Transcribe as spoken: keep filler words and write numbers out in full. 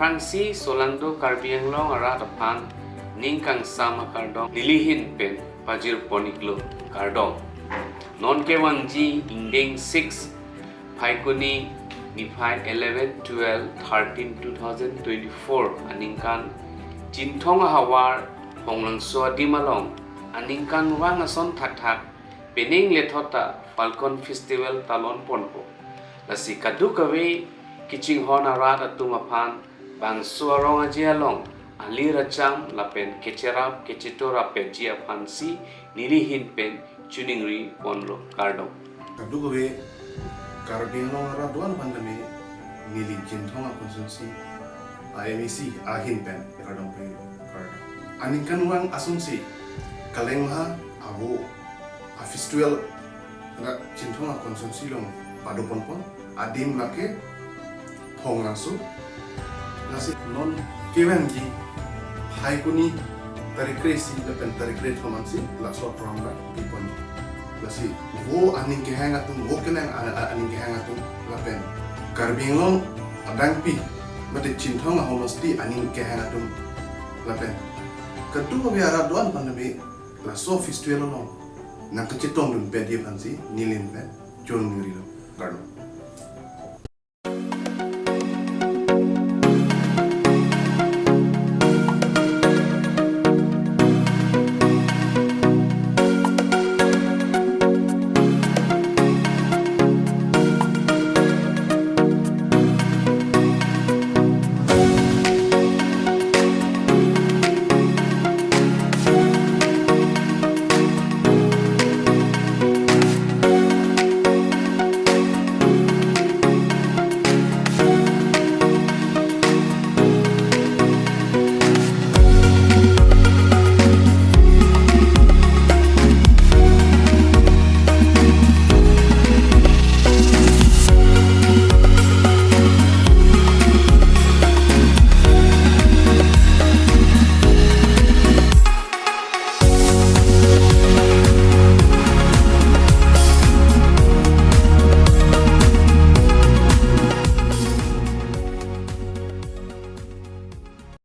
Aphrangsi solangdo Karbi Anglong arat aphan ning kangsam akardom nelihin pen pajirpon-iklo, kardom. Non kevangji ingdeng six Phaikuni niphai eleven, twelve, thirteen, two thousand twenty-four aningkan Chinthong ahavar Phonglangso adim along aningkanvang ason thakthak penang lethot ta Falcon Festival talon ponpo. Lasi kadokave kachinghon arat atum aphan bangso arong aje along alir acham lapen kecherap kechetor apetji aphansi nelihin pen choningri ponlo, kardom. Kadokave Karbi Anglong arat do-an aphan tame neli Chinthong a constituency a M A C ahin pen kardom pajirlo, kardom. Aningkanvang asonsi Kalengmaha avo a festival rat Chinthong a constituency along padoponpon, adim lake Phonglangso. Lasi non kevangji Phaikuni tarik kre-isi lapen tarik kre-thom ansi laso program ta bipon. Lasi vo aning kehang atum, vo kelang a-, a-, aning kehang atum lapen Karbi Anglong adangpi mate Chinthong a homosti aning kehang atum lapen kadokave arat do-an aphan tame laso festival along nangkachetongdun petji aphansi nelihin pen choningrilo, kardom.